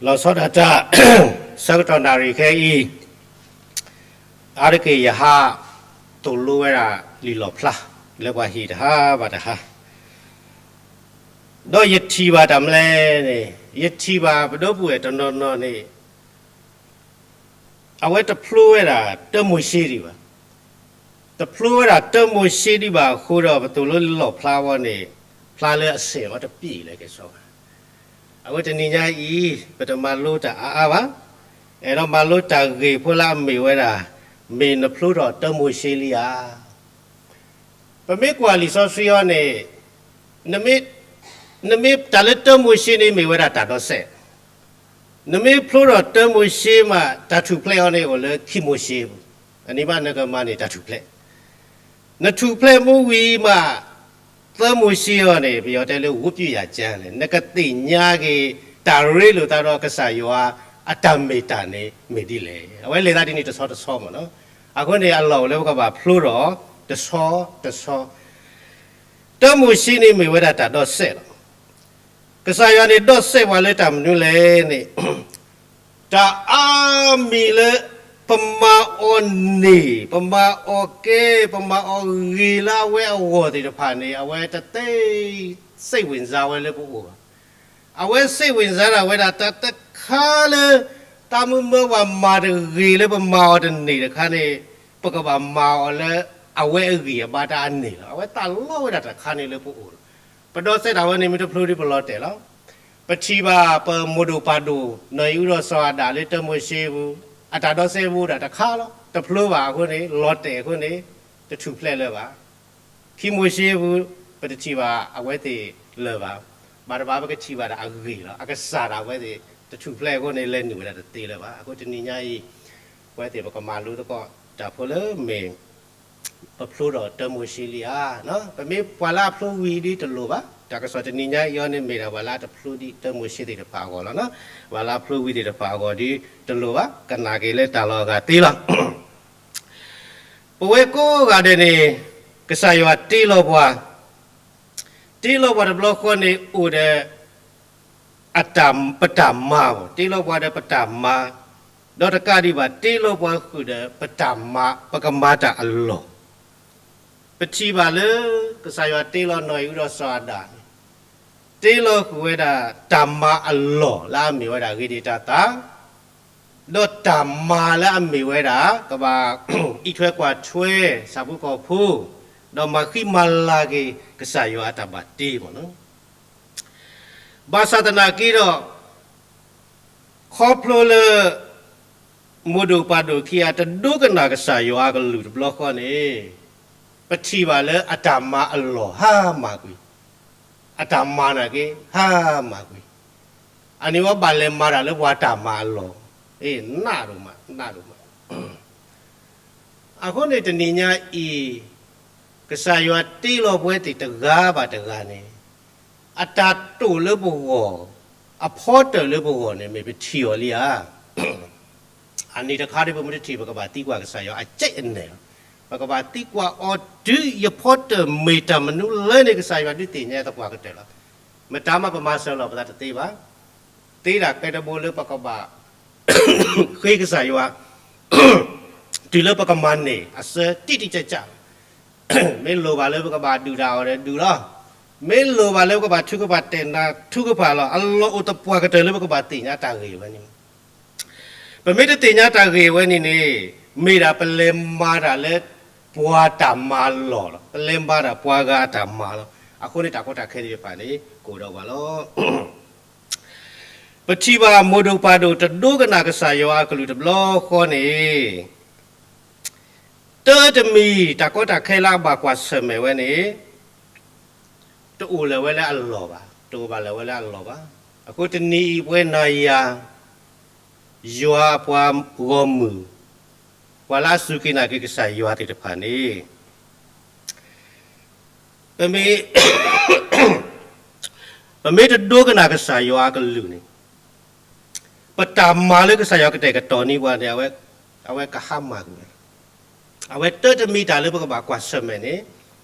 လီၤဆီဒၣ်တၢ် ဆၢကတီၢ်နၣ်ရံၣ်ခဲအံၤ, အါတက့ၢ်ယဟး သိၣ်လိဝဲဒၣ်လံာ်လီၣ်ဖျါ လၢပှၤဟ့ၣ်တဟါဘၣ်တဟါ, ဒီးယထံၣ်ဘၣ်တၢ်မနုၤလဲၣ်န့ၣ် ယထံၣ်ဘၣ်ပဒီပုၢ်ဝဲၢ်တနီၤနီၤန့ၣ် အဝဲတဖျိဝဲဒၣ်တၢမိၤၡ့ဒံးဘၣ်. တဖျိဝဲဒၣ်တၢမိၤၡ့ဒံးဘၣ်အဃိဒီး ပသိၣ်လိလၢလီၣ်ဖျါဝဲန့ၣ် ဖျါလၢအဆဲးမးတပျ့ၤလၢကဲစီဘၣ်. အဝဲတနံၤညါအံၤ ပတမၤလိတၢ်အါအါဘၣ်. အဲၣ်ဒိးမၤလိတၢ်ဂ့ၢ်ဖိလၢအမ့ၢ်ဝဲဒၣ် မ့ၢ်နဖျိထီၣ်တၢမိၤၡ့လံဧါ. ပမ့ၢ်ကွၢ်လံာ်စီဆှံအံၤန့ၣ် နမ့ၢ် တၢ်လၢတၢမိၤၡ့န့ၣ်မ့ၢ်ဝဲဒၣ်တၢ်ဒီးစဲး, နမ့ၢ်ဖျိထီၣ်တၢမိၤၡ့မး တၢ်ထူၣ်ဖျဲးအီၤန့ၣ်အိၣ်လၢခံမိၤၡ့ပူၤ, အန့ၣ်ဘၣ်နကမၤန့ၢ်တၢ်ထူၣ်ဖျဲး. နထူၣ်ဖျဲးမ့ၢ်ဝံၤမး သၢမိၤၡ့အံၤန့ၣ် ပယီၤတဲလၢ ဝိပဿနာကျမ်း န့ၣ် နကသ့ၣ်ညါက့ၤ တၢ်ရ့လိာ်သးဒီးကစၢ်ယွၤအတၢ်မ့ၢ်တၢ်န့ၣ် မ့ၢ်ဒ်လဲၣ်. အဝဲလဲၤသးဒ်န့ၣ်တဆီတဆီမးနီၤ. အဃိန့ၣ် အလီၢ်အိၣ်လၢပကဘၣ်ဖျိထီၣ် တဆီတဆီ တၢမိၤၡ့န့ၣ်မ့ၢ်ဝဲဒၣ်တၢ်ဒီးစဲးလီၤ. ကစၢ်ယွၤန့ၣ်ဒီးစဲးပှၤလၢတၢ်မနုၤလဲၣ်န့ၣ် တၢ်အါမံၤလၢ ပမၤအီၤန့ၢ် ပမၤအီၤကဲ ပမၤအီၤဂ့ၤလၢအဝဲအဂီၢ်သ့ၣ်တဖၣ်န့ၣ် အဝဲတသ့ စိတ်ဝင်စား ဝဲလၢပအိၣ်ဘၣ်. အဝဲ စိတ်ဝင်စား ဒၣ်ဝဲဒၣ်တၢ်တခါလၢ တၢ်မုၢ်မၢပှၤမၤတဂ့ၤလၢပမၤအီၤတန့ၢ်တခါန့ၣ် ပကဘၣ်မၤအီၤလၢ အဝဲအဂံၢ်အဘါတၢ်အန့ၢ်လီၤ. အဝဲသးလီဝဲဒၣ်တခါန့ၣ်လၢပအိၣ်လီၤ. ပဒီးစဲးတၢ်ဝဲန့ၣ်မ့ၢ်တဖျိဒီးပလီၤတဲာ်လီၤ. ပထံၣ်ဘၣ်ပမိၢ်ဒိၣ်ပၢ်ဒိၣ် နီၢ်အံၣ်အုဒီးစီၤအၤဒၣ်လၢတၢမိၤၡ့ပူၤ အတၢ်ဒီးစဲးပူၤဒၣ်တခါလီၤ. တဖျိဘၣ်အဃိန့ၣ် လီၤတဲာ်အဃိန့ၣ် တထူၣ်ဖျဲးလၢၤဘၣ်. ခံမိၤၡ့ပူၤ ပတထံၣ်ဘၣ်အဝဲသ့ၣ်လၢၤဘၣ်. ဘၣ်တဘၣ်ပကထံၣ်ဘၣ်ဒၣ်အဂ့ၢ်လီၤ. အကစၢ်ဒၣ်အဝဲသ့ၣ် တထူၣ်ဖျဲးအဃိန့ၣ် လဲၤနုာ်ဝဲဒၣ်တသ့လၢၤဘၣ်. အဃိတနံၤညါအံၤ အဝဲသ့ၣ်ပကမၤလိသကိးတၢ်ဖိလၢမ့ၢ် ပဖျိထီၣ်တၢမိၤၡ့လံဧါ. ပမ့ၢ်ပှၤလၢအဖျိဝံၤဒ်တလိၣ်ဘၣ်. တၢ်ကစီၣ်တနံၤညါအံၤအံၤန့ၣ် မ့ၢ်ဒၣ်ပှၤလၢအတဖျိဒ်တၢမိၤၡ့သ့ၣ်တဖၣ်အဂီၢ်လီၤ. ပှၤလၢအဖျိဝံၤသ့ၣ်တဖၣ်အဂီၢ်ဒ်တလိၣ်ဘၣ်. ကနၣ်က့ၤလၢတၢ်လီၢ်အဂၤသ့လီၤ. ပဝဲကိးဂၤဒဲးန့ၣ် ကစၢ်ယွၤတ့လီၤပှၤ, တ့လီၤပှၤတဘျီဃီန့ၣ် အိၣ်ဒီး ပတၢ်မၤဘၣ်, တ့လီၤပှၤဒီးပတၢ်မၤ, ဒီးတကးဒံးဘၣ် တ့လီၤပှၤဃုာ်ဒီးပတၢ်မၤ, ပကမၤတၢ်အလီၢ်. ပထံၣ်ဘၣ်လၢ ကစၢ်ယွၤတ့လီၤနီၢ်အံၣ်အုဒီးစီၤအၤဒၣ်န့ၣ် တ့လီၤဃုာ်ဝဲဒၣ် တၢ်မၤအလီၢ်လၢအမ့ၢ်ဝဲဒၣ်ဂ့ၤဒံးတၢ်သး ဒီးတၢ်မၤလၢအမ့ၢ်ဝဲဒၣ် ကဘၣ်အံးထွဲကွၢ်ထွဲ ဆၣ်ဖိကီၢ်ဖိ, ဒီးမၤဃံမၤလၤက့ၤ ကစၢ်ယွၤအတၢ်ဘၣ်တ့မ့ၢ်နီၤ. ဘၣ်ဆၣ်သနာ်က့ဒီး ခီဖျိလၢ မိၢ်ဒိၣ်ပၢ်ဒိၣ်ခံဂၤ တဒိကနၣ်ကစၢ်ယွၤအကလုၢ်တဘျီဃီန့ၣ်, ပထံၣ်ဘၣ်လၢအတၢ်မၤအလီၢ်ဟါမၢ်ကွံာ်, အတၢ်မၤနာ်က့ ဟါမၢ်ကွံာ်, အန့ၣ်ဝဲဘၣ်လဲၤမၤတၢ်လၢပှၤတၢ်မၤအလီၢ်, အ့ နးဒိၣ်မး နးဒိၣ်မး. အဃိန့ၣ်တနံၤညါအံၤ, ကစၢ်ယွၤတ့လီၤပဝဲသ့ၣ်တဂၤဘၣ်တဂၤန့ၣ်, အတၢ်တိာ်လၢပဂီၢ်, အဖီတၢၣ်လၢပဂီၢ်န့ၣ် မ့ၢ်ပထံၣ်အီၤလံဧါ. အန့ၣ်တခါဒ်ပမ့ၢ်တထံၣ် ပကဘၣ်သံကွၢ်ကစၢ်ယွၤအစဲးအနဲၣ်လီၤ. ပကဘၣ်သံကွၢ်အီၤတုၤယဖီတၢၣ်မ့ၢ်တၢ်မနုၤလဲၣ်န့ၣ် ကစၢ်ယွၤဒုးသ့ၣ်ညါသပှၢ်ကတၢၢ်လီၤ. မတၤမးပမၤစၢၤလီၤပသးတသ့ဘၣ်. သ့ဒၣ်ကျဲတဘိလၢပကဘၣ် ဃ့ကစၢ်ယွၤ တုၤလၢပကမၤန့ၢ်အဆၢတိတိကျကျလီၤ. မ့ၢ်လိၣ်ဘၣ်လၢပကဘၣ်ဒုၣ်တၢ်အီၣ်ဒီးဒုၣ်လီၤ. မ့ၢ်လိၣ်ဘၣ်လၢပကဘၣ်ထုကဖၣ်တဲာ်နၤထုကဖၣ်လီၤ. အလီၢ်အိၣ်သပှၢ်ကတၢၢ်လၢပကဘၣ်သ့ၣ်ညါတၢ်ဂ့ၢ်ဝဲန့ၣ် ပမ့ၢ်တသ့ၣ်ညါတၢ်ဂ့ၢ်ဝဲန့ၣ်န့ၣ်, မ့ၢ်ဒၣ်ပလဲၤမၤတၢ်လၢပှၤတၢ်မၤလီၢ်လီၤ. ပလဲၤမၤတၢ်ပှၤဂၤအတၢ်မၤလီၤ. အဃိန့ၣ်တၢ်ကီတၢ်ခဲသ့ၣ်တဖၣ်န့ၣ် ကအိၣ်ဒီးပှၤလီၤ. ပထံၣ်ဘၣ်မိၢ်ဒိၣ်ပၢ်ဒိၣ်တဒိကနၣ်ကစၢ်ယွၤအကလုၢ်တဘျီဃီန့ၣ်, တၢ်တမံၤတၢ်ကီတၢ်ခဲလၢအဘၣ်ကွၢ်ဆၢၣ်မဲာ်ဝဲန့ၣ် တအိၣ်လၢၤဝဲလၢအလီၢ်ဘၣ်, တအိၣ်ဘၣ်လၢၤဝဲလၢအလီၢ်ဘၣ်. အဃိတနံၤအံၤပဝဲနၤယၤ ယွၤအပှၤဂီၢ်မုၢ်, ပှၤလၢအစူၢ်က့ၤနာ်က့ၤကစၢ်ယွၤသ့ၣ်တဖၣ်န့ၣ်, ပမ့ၢ် ပမ့ၢ်တဒိကနၣ်ကစၢ်ယွၤအကလုၢ်န့ၣ်, ပတၢ်မၤလၢကစၢ်ယွၤကတဲာ်ကတီၤန့ၢ်ပှၤန့ၣ် အဝဲကဟါမၢ်ကွံာ်ဝဲလီၤ. အဝဲတၢ်တမံၤတၢ်လၢပကဘၣ်ကွၢ်ဆၢၣ်မဲာ်န့ၣ်,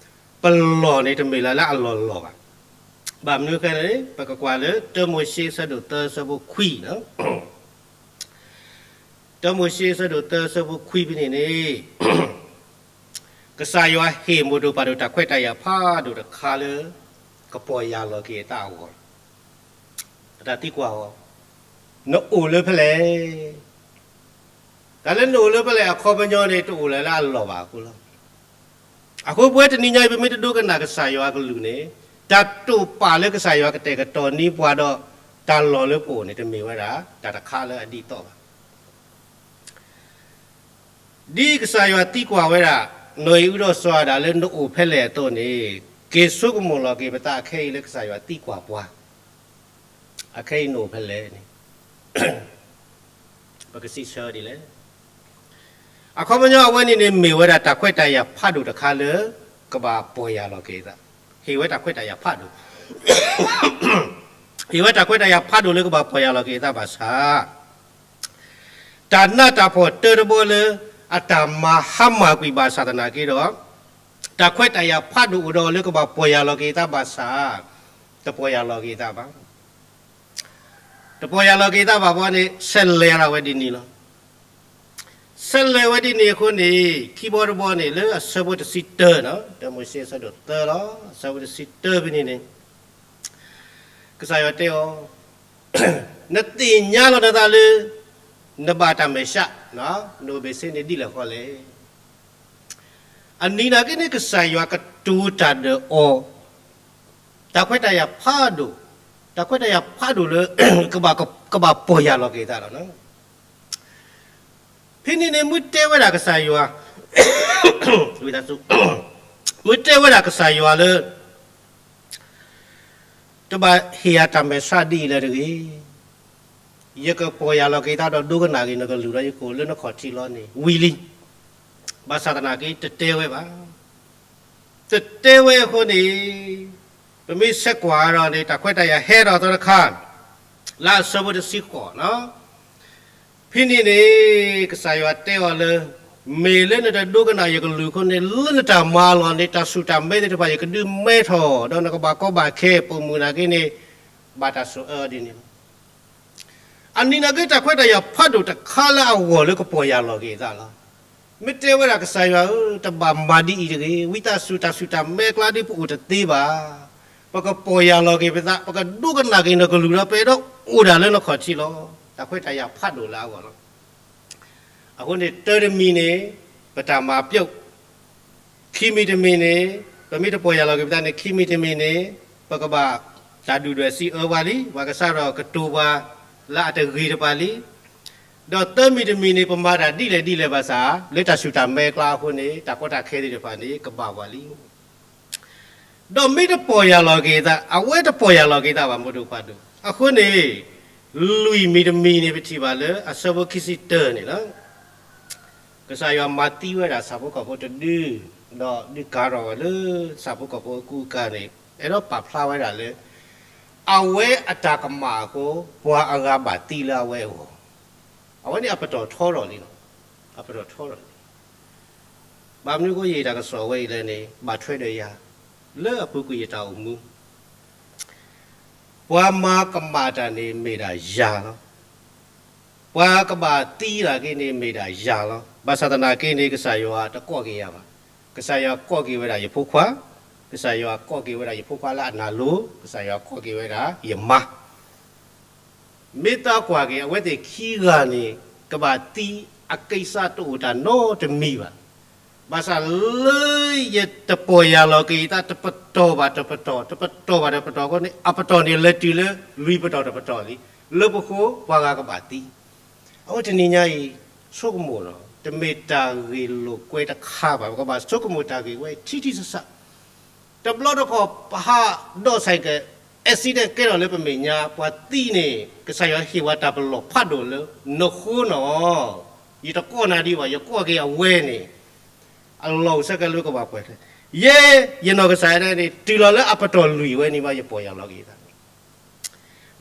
ပလီၢ်န့ၣ်တမ့ၢ်လၢၤလၢအလီၢ်လီၢ်ဘၣ်. ဘၣ်မနုၤဃိလဲၣ်န့ၣ် ပကကွၢ်လၢတၢမိၤၡ့အဆၢဒိၣ်သၢအဆၢဖိခွံလီၤ. တၢမိၤၡ့အဆၢဒိၣ်သၢအဆၢဖိခွံဖဲန့ၣ်န့ၣ် ကစၢ်ယွၤဟ့ၣ်မိၢ်ဒိၣ်ပၢ်ဒိၣ်တၢ်ခွဲးတၢ်ယာ်ဖးဒိၣ်တခါလၢ ကပီၢ်ယၢ်လီၤက့ၤအသးအဂီၢ်လီၤ. အတၢ်သံကွၢ်အီၤ, နအိၣ်လၢဖဲလဲၣ်. တၢ်လၢနအိၣ်လၢဖဲလဲၣ်အခီပညီန့ၣ် တအိၣ်လၢၤလၢအလီၢ်ဘၣ်အဃိလီၤ. အဃိပဝဲတနံၤညါအံၤ ပမ့ၢ်တဒိကနၣ်ကစၢ်ယွၤအကလုၢ်န့ၣ်, တၢ်တိာ်ပာ်လၢကစၢ်ယွၤကတဲာ်ကတီၤန့ၢ်ပှၤဒီး တၢ်လီၢ်လၢပအိၣ်န့ၣ် တမ့ၢ်ဝဲဒၣ် တၢ်တခါလၢအဒ်သိးဘၣ်. ဒ်ကစၢ်ယွၤသံကွၢ်ဝဲဒၣ် နီၢ်အံၣ်အုဒီးစီၤအၤဒၣ်လၢနအိၣ်ဖဲလဲၣ်အသိးန့ၣ်, က့ၤဆိကမိၣ်လီၤက့ၤပသးအခဲအံၤလၢကစၢ်ယွၤသံကွၢ်ပှၤ, အခဲအံၤနအိၣ်ဖဲလဲၣ်န့ၣ် ပကစံးဆၢဒ်လဲၣ်. အခီပညီအဝဲန့ၣ်န့ၣ် မ့ၢ်ဝဲဒၣ်တၢ်ခွဲးတၢ်ယာ်ဖးဒိၣ်တခါလၢ ကဘၣ်ပီၢ်ယၢ်လီၤက့ၤသး, ဟ့ၣ်ဝဲတၢ်ခွဲးတၢ်ယာ်ဖးဒိၣ်, ဟ့ၣ်ဝဲတၢ်ခွဲးတၢ်ယာ်ဖးဒိၣ်လၢကဘၣ်ပီၢ်ယၢ်လီၤက့ၤသးဘၣ်ဆၣ် တၢ်နးတၢ်ဖှီၣ်တၢတဘီလၢ အတၢ်မၤဟါမၢ်ကွံာ်ဘၣ်ဆၣ်သနာ်က့ဒီး, တၢ်ခွဲးတၢ်ယာ်ဖးဒိၣ်အိၣ်ဒီးလၢကဘၣ်ပီၢ်ယၢ်လီၤက့ၤသးဘၣ်ဆၣ်, တပီၢ်ယၢ်လီၤက့ၤသးဘၣ်. တပီၢ်ယၢ်လီၤက့ၤသးဘၣ်ဘီန့ၣ် ဆဲးလဲၤရၣ်ဝဲဒ်န့ၣ်လီၤ. ဆဲးလဲၤဝဲဒ်န့ၣ်အဃိန့ၣ် ခံဘီတဘီန့ၣ် လၢအဆၢဖိတဆံတၢ, တၢမိၤၡ့အဆၢဒိၣ်သၢလီၤ, အဆၢဖိတဆံတၢဖဲန့ၣ်န့ၣ် ကစၢ်ယွၤတဲအီၤ, နသ့ၣ်ညါလီၤနသးလၢ နဘၣ်တၢ်မဲာ်ဆှး, နအိၣ်ဘ့ၣ်ဆ့န့ၣ်ဒ်လဲၣ်ဃီလဲၣ်. အနံၤနာ်က့န့ၣ် ကစၢ်ယွၤကတိၤတၢ်ဒီးအီၤ, တၢ်ခွဲးတၢ်ယာ်ဖးဒိၣ်, တၢ်ခွဲးတၢ်ယာ်ဖးဒိၣ်လၢ ကဘၣ်ပီၢ်ယၢ်လီၤက့ၤသးလီၤ. ဖဲန့ၣ်န့ၣ် မ့ၢ်တဲဝဲဒၣ်ကစၢ်ယွၤ, မ့ၢ်တဲဝဲဒၣ်ကစၢ်ယွၤလၢ တဘၣ်ဟ့ၣ်ယၤတၢ်မဲာ်ဆှးဒ်အံၤလၢၤတဂ့ၤ. ယကပီၢ်ယၢ်လီၤက့ၤသးဒီးဒိကနၣ်က့ၤနကလုၢ်ဒီးယကအိၣ်လၢနခီၣ်ထံးလီၤန့ၣ် ဝံၤလံ. ဘၣ်ဆၣ်သနာ်က့ တတဲဝဲဘၣ်. တတဲဝဲအဃိန့ၣ် ပမ့ၢ်ဆဲးကွၢ်ဒီးန့ၣ် တၢ်ခွဲးတၢ်ယာ်ဟဲဒီးသီတခါ လၢအဆၢဖိတဆံဃိး, ဖဲန့ၣ်န့ၣ် ကစၢ်ယွၤတဲအီၤလၢ မ့ၢ်လၢနတဒိကနၣ်ယကလုၢ်အဃိန့ၣ် လၢနတၢ်မၤအလီၢ်န့ၣ် တၢ်ဆူၣ်တၢ်မဲသ့ၣ်တဖၣ် ယကဒုးမဲထီၣ် ဒီးနကဘၣ်ကီဘၣ်ခဲ ပိာ်မုၣ်နာ်က့န့ၣ် ဘၣ်တၢ်ဆိၣ်အၢဒ်န့ၣ်လီၤ. အနံၤနာ်က့ တၢ်ခွဲးတၢ်ယာ်ဖးဒိၣ်တခါလၢအဂီၢ်လၢကပီၢ်ယၢ်လီၤက့ၤသးလီၤ. မ့ၢ်တဲဝဲဒၣ်ကစၢ်ယွၤဧၢ, တဘၣ်မၤဒ်အံၤတဂ့ၤ, ဝံသးစူၤ တၢ်ဆူၣ်တၢ်မဲအကျါဒ်ပအိၣ်တသ့ဘၣ်. ပကပီၢ်ယၢ်လီၤက့ၤပသး, ပကဒိကနၣ်က့ၤနကလုၢ်ဒီး ပအဲၣ်ဒိးအိၣ်ဒၣ်လၢနခီၣ်ထံးလီၤ. တၢ်ခွဲးတၢ်ယာ်ဖးဒိၣ်လၢအဂီၢ်လီၤ. အဃိန့ၣ် တၢ်တမံၤန့ၣ် ပတၢ်မၤပျီ, ခံမံၤတမံၤန့ၣ် ပမ့ၢ်တပီၢ်ယၢ်လီၤက့ၤပသးန့ၣ် ခံမံၤတမံၤန့ၣ် ပကဘၣ်တၢ်ဒုၣ်ဒွဲၣ်စံးအၢပှၤလံ, ပှၤကစၢ်ဒီးကတိၤပှၤလၢအတဂ့ၤတပၤလံ. ဒီးသၢမံၤတမံၤန့ၣ် ပမၤတၢ်ဒ်လဲၣ်ဒ်လဲၣ်ဘၣ်ဆၣ် လၢတၢ်ဆူၣ်တၢ်မဲအကျါအဃိန့ၣ် တၢ်ကီတၢ်ခဲသ့ၣ်တဖၣ်န့ၣ် ကဘၣ်ပှၤလံ. ဒီးမ့ၢ်တပီၢ်ယၢ်လီၤက့ၤသး, အဝဲတပီၢ်ယၢ်လီၤက့ၤသးဘၣ် မိၢ်ဒိၣ်ပၢ်ဒိၣ်. အဃိန့ၣ် လွံၢ်မံၤတမံၤန့ၣ် ပထံၣ်ဘၣ်လၢအဆၢဖိခံဆံတၢန့ၣ်လီၤ. ကစၢ်ယွၤမၤသံဝဲဒၣ်ဆၣ်ဖိကီၢ်ဖိတဒု, ဒီးဒုးကၤထီၣ်ဝဲလၢဆၣ်ဖိကီၢ်ဖိအကူအကၤန့ၣ် အဲၣ်ဒိးပာ်ဖျါဝဲဒၣ်လၢ အဝဲအတၢ်ကမၣ်အဃိ ပှၤအဂၤဘၣ်သံလၢအဝဲအဂီၢ်, အဝဲန့ၣ်အပတီၢ်ထီထီၣ်လံလီၤ. အပတီၢ်ထီထီၣ်လံ. ဘၣ်မနုၤအဃိ ယတၢ်ကစီၣ်ဝဲအံၤလဲၣ်န့ၣ် ဘၣ်ထွဲဒီးယၤ လၢအပူၤကွံာ်ယတၢ်အိၣ်မူ ပှၤမၤကမၣ်တၢ်န့ၣ်မ့ၢ်ဒၣ်ယၤလီၤ. ပှၤကဘၣ်သံတၢ်က့ၤန့ၣ်မ့ၢ်ဒၣ်ယၤလီၤ. ဘၣ်ဆၣ်သနာ်က့န့ၣ် ကစၢ်ယွၤတကိးက့ၤယၤဘၣ်. ကစၢ်ယွၤကိးက့ၤဝဲဒၣ်ယဖိခွါ, ကစၢ်ယွၤကိးက့ၤဝဲဒၣ်ယဖိခွါလၢအနၢ်လိၤ, ကစၢ်ယွၤကိးက့ၤဝဲဒၣ်ယမါ မ့ၢ်သးကွၢ်က့ၤ အဝဲသ့ၣ်ခံဂၤန့ၣ် ကဘၣ်သံအကံၢ်စးတအိၣ်တၢ်နီတမံၤဘၣ်. ဘၣ်ဆၣ်လၢယတပီၢ်ယၢ်လီၤက့ၤယသး တပတီၢ်ဘၣ်တပတီၢ်, တပတီၢ်ဘၣ်တပတီၢ်အဃိန့ၣ် အပတီၢ်န့ၣ်လဲၤတုၤလၢလွံၢ်ပတီၢ်တပတီၢ်လံ. လၢပဃိပှၤဂၤကဘၣ်သံ. အဝဲတနံၤညါအံၤ ဆိကမိၣ်လီၤ. တမ့ၢ်တၢ်ဂ့ၢ်လိာ်ကွဲတခါဘၣ်. ပကဘၣ်ဆိကမိၣ်တၢ်ဂ့ၢ်ဝဲထံထံဆးဆး တဘျီတခီၣ် ပဟးဒိးစဲးကဲး accident ကဲထီၣ်လၢပမဲာ်ညါ ပှၤသံန့ၣ် ကစၢ်ယွၤဟ့ၣ်ဝဲတၢ်ပလီၢ်ဖးဒိၣ်လၢ နဃိနီၤ, ယတကိးနၤဒံးဘၣ်, ယကိးက့ၤအဝဲန့ၣ် အလီၢ်အိၣ်ဆၢကဲလၢကဘၣ်ပှဲၤ, ယဲ ယနီၢ်ကစၢ်ဒၣ်န့ၣ် တုၤလီၤလၢအပတီၢ်လွံၢ်ဝဲန့ၣ်ဘၣ် ယပီၢ်ယၢ်လီၤက့ၤသး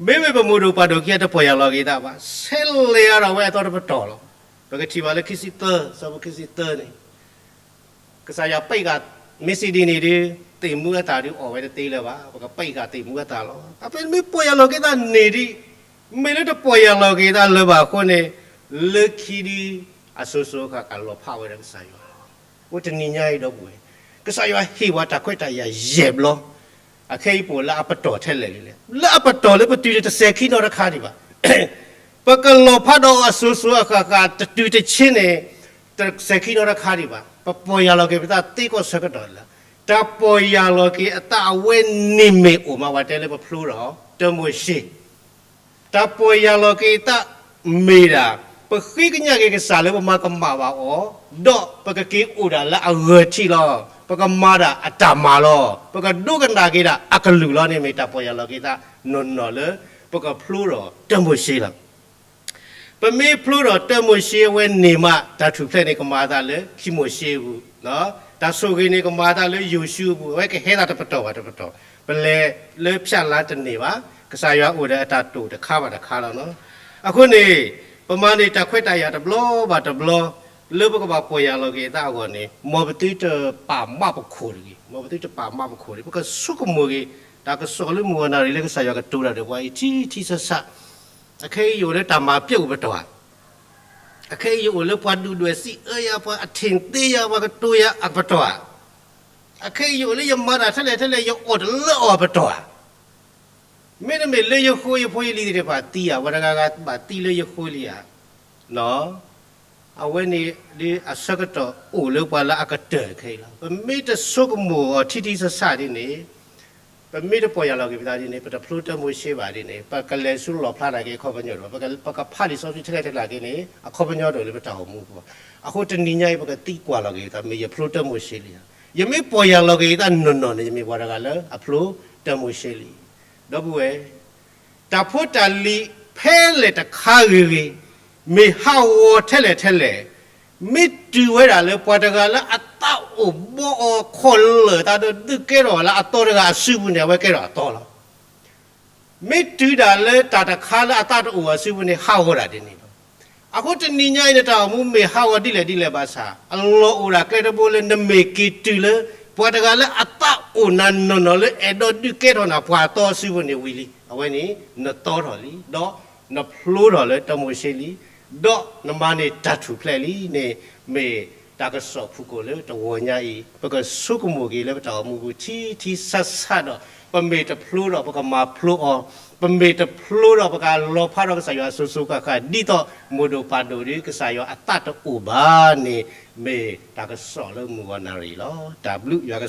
မ့မ့ၢ်ပမိၢ်ဒိၣ်ပၢ်ဒိၣ်ခံဂၤတပီၢ်ယၢ်လီၤက့ၤသးဘၣ်, ဆဲးလဲၤအါထီၣ်ဝဲအသီတပတီၢ်လီၤ. ပကထံၣ်ဘၣ်လၢခံဆံသၢ, ဆၢဖိခံဆံသၢန့ၣ် ကစၢ်ယွၤပ့းဂၤ မ့ၢ်စံးဒ်န့ၣ်ဒီး သ့ၣ်မူအသးဒုးအီၣ်ဝဲတသ့လၢၤဘၣ်, ပကပာ်ဃာ်သ့ၣ်မူအသးလီၤ. အဖဲမ့ၢ်ပီၢ်ယၢ်လီၤက့ၤသးန့ၢ်ဒံး, မ့ၢ်လၢတပီၢ်ယၢ်လီၤက့ၤသးလၢၤဘၣ်အဃိန့ၣ်, လၢခံဒုး အစိၤစိၤဃၣ်ဃၣ်လီၤဖးဝဲဒၣ်ကစၢ်ယွၤ. အိၣ်တနံၤညါအံၤဒီပုၢ်ဝဲၢ်, ကစၢ်ယွၤဟ့ၣ်ဝဲတၢ်ခွဲးတၢ်ယာ်ယဲၢ်ဘျီ, အခဲအံၤပအိၣ်လၢအပတီၢ်ထဲလဲၣ်လဲၣ်, လၢအပတီၢ်လၢပတုၤန့ၣ်တစဲၤခံနီတခါဒံးဘၣ်. ပကလီၤဖးဒီးအစိၤစိၤအဃၣ်ဃၣ်တတုၤတဆ့န့ၣ်, တစဲၤခံနီတခါဒံးဘၣ်. ပပီၢ်ယၢ်လီၤက့ၤပသးသ့ကီၢ်ဆၢကတီၢ်လၢ, တၢ်ပီၢ်ယၢ်လီၤက့ၤအသးအဝဲန့ၣ်မ့ၢ်အိၣ်မး ပှၤတဲလၢပဖျိထီၣ်တၢမိၤၡ့ တၢ်ပီၢ်ယၢ်လီၤက့ၤအသးမ့ၢ်ဒၣ်, ပဃ့ကညးက့ၤကစၢ်လၢပမၤကမၣ်ဘၣ်အီၤ, ဒီးပကက့ၤအိၣ်ဒၣ်လၢအဂၢၢ်ထံးလီၤ. ပကမၤဒၣ်အတၢ်မၤလီၤ. ပကဒိကနၣ်က့ၤဒၣ်အကလုၢ်လီၤန့ၣ် မ့ၢ်တၢ်ပီၢ်ယၢ်လီၤက့ၤသးနီၢ်နီၢ်လၢ ပကဖျိထီၣ်တၢမိၤၡ့လီၤ. ပမ့ၢ်ဖျိထီၣ်တၢမိၤၡ့အဝဲန့ၣ်မး တၢ်ထူၣ်ဖျဲးန့ၣ်ကမၤအသးလၢခံမိၤၡ့အပူၤ, တၢ်ဆိၣ်ဂ့ၤန့ၣ်ကမၤအသးလၢယိၤၡူအပူၤ, အဝဲကဟဲသးတပတီၢ်ဘၣ်တပတီၢ်, ပလဲၤလၢဖၠၣ်လါတန့ၢ်ဘၣ်, ကစၢ်ယွၤအိၣ်ဒီးအတၢ်တိာ်တခါဘၣ်တခါလီၤ. အဃိန့ၣ်, ပမၤန့ၢ်တၢ်ခွဲးတၢ်ယာ်တဘျီဘၣ်တဘျီ, လၢပကဘၣ်ပီၢ်ယၢ်လီၤက့ၤသးအဂီၢ်န့ၣ်, မ်ပသုတပာ်မးပခိၣ်တဂ့ၤ, မ်ပသုတပာ်မးပခိၣ်တဂ့ၤ, ပကဆိကမိၣ်က့ၤ, တၢ်ကစီၣ်လၢမုၢ်ဂီၤနၣ်ရံၣ်လၢကစၢ်ယွၤကတိၤတၢ်ဒီးပှၤအံၤထံထံဆးဆး, အခဲအံၤယအိၣ်လၢတၢ်မၤပျဲအိၣ်ပတီၢ်ဧါ, အခဲအံၤယအိၣ်လၢပှၤဒုၣ်ဒွဲၣ်စံးအၢယၤ, ပှၤအထံၣ်သ့ယၤ, ပှၤကတိၤယၤအပတီၢ်ဧါ, အခဲအံၤယအိၣ်လၢယမၤတၢ်ထဲလဲၣ်ထဲလဲၣ် ယအီၣ်တလၢအီၣ်အပတီၢ်ဧါ, မ့တမ့ၢ်လၢယဃိယဖိယလံၤသ့ၣ်တဖၣ်သံဧါ, ပှၤတဂၤဂၤဘၣ်သံလၢယဃိလံဧါ, အဝဲန့ၣ်ဒ်အဆၢကတီၢ်အိၣ်လၢပှၤလၢအကတၢၢ်ခဲအံၤလီၤ. ပမ့ၢ်တဆိကမိၣ်အီၤထံထံဆးဆးဒ်န့ၣ်, ပမ့ၢ်တပီၢ်ယၢ်လီၤက့ၤပသးဒ်န့ၣ်, ပတဖျိတၢမိၤၡ့ဘၣ်ဒ်န့ၣ်, ပကလဲၤဆူလီၣ်ဖျါတၢ်က့ၤအခီပညီတအိၣ်, ပကဖးလံာ်စီဆှံထဲလဲၣ်ထဲလဲၣ်က့ၤန့ၣ် အခီပညီတအိၣ်လၢပတၢ်အိၣ်မူပူၤ. အဃိတနံၤညါအံၤ ပကသံကွၢ်လီၤက့ၤပသး, မ့ၢ်ယဖျိတၢမိၤၡ့လံဧါ, ယမ့ၢ်ပီၢ်ယၢ်လီၤက့ၤသးနီၢ်နီၢ်န့ၣ် ယမ့ၢ်ပှၤတဂၤလၢအဖျိတၢမိၤၡ့လံ. ဒီပုၢ်ဝဲၢ်, တၢ်ဖိတၢ်လံၤဖဲလဲၣ်တခါဂ့ၤဂ့ၤ, မ့ၢ်ဟးဂီၤထဲလဲၣ်ထဲလဲၣ်, မ့ၢ်တုၤဝဲဒၣ်လၢပှၤတဂၤလၢအသးအိၣ်ဘီအီၤခီၣ်လၢာ်သးဒီးဒုးကဲထီၣ်လၢအသီတဂၤအစုပူၤန့ၣ် အဝဲကဲထီၣ်အသီလီၤ. မ့ၢ်တုၤဒၣ်လၢတၢ်တခါလၢအသးတအိၣ်အစုပူၤန့ၣ် ဟးဂီၤဒၣ်ဒ်န့ၣ်လီၤ. အဃိတနံၤညါအံၤ နတၢ်အိၣ်မူမ့ၢ်ဟးဂီၤဒ်လဲၣ်ဒ်လဲၣ်ဘၣ်ဆၣ်, အလီၢ်အိၣ်ဒၣ်ကျဲတဘိလၢနမ့ၢ်က့ၤတုၤလၢ ပှၤတဂၤလၢအသးအိၣ်နၤနီၢ်နီၢ်လၢအဲၣ်ဒိးဒုးကဲထီၣ်နၤပှၤအသီအစုပူၤန့ၣ်ဝံၤလံ, အဝဲန့ၣ်နသီထီၣ်လံ, ဒီးနဖျိထီၣ်လၢတၢမိၤၡ့လံ, ဒီးနမၤန့ၢ်တၢ်ထူၣ်ဖျဲးလံန့ၣ် မ့ၢ်တၢ်ကစီၣ်ဖုၣ်ကိာ်လၢတဂီၤညါအံၤ ပကဆိကမိၣ်က့ၤလၢပတၢ်အိၣ်မူပူၤထံထံဆးဆးဒီး ပမ့ၢ်တဖျိဒီးပကမၤဖျိအီၤ, ပမ့ၢ်တဖျိဒီးပကလီၤဖးဒီးကစၢ်ယွၤအစိၤစိၤဃၣ်ဃၣ် ဒ်သိးမိၢ်ဒိၣ်ပၢ်ဒိၣ်ဒီးကစၢ်ယွၤအသးတအိၣ်ဘၣ်န့ၣ် မ့ၢ်တၢ်ကစီၣ်လၢမုၢ်ဂီၤနၣ်ရံၣ်လီၤ. တၢ်ဘျုးယွၤက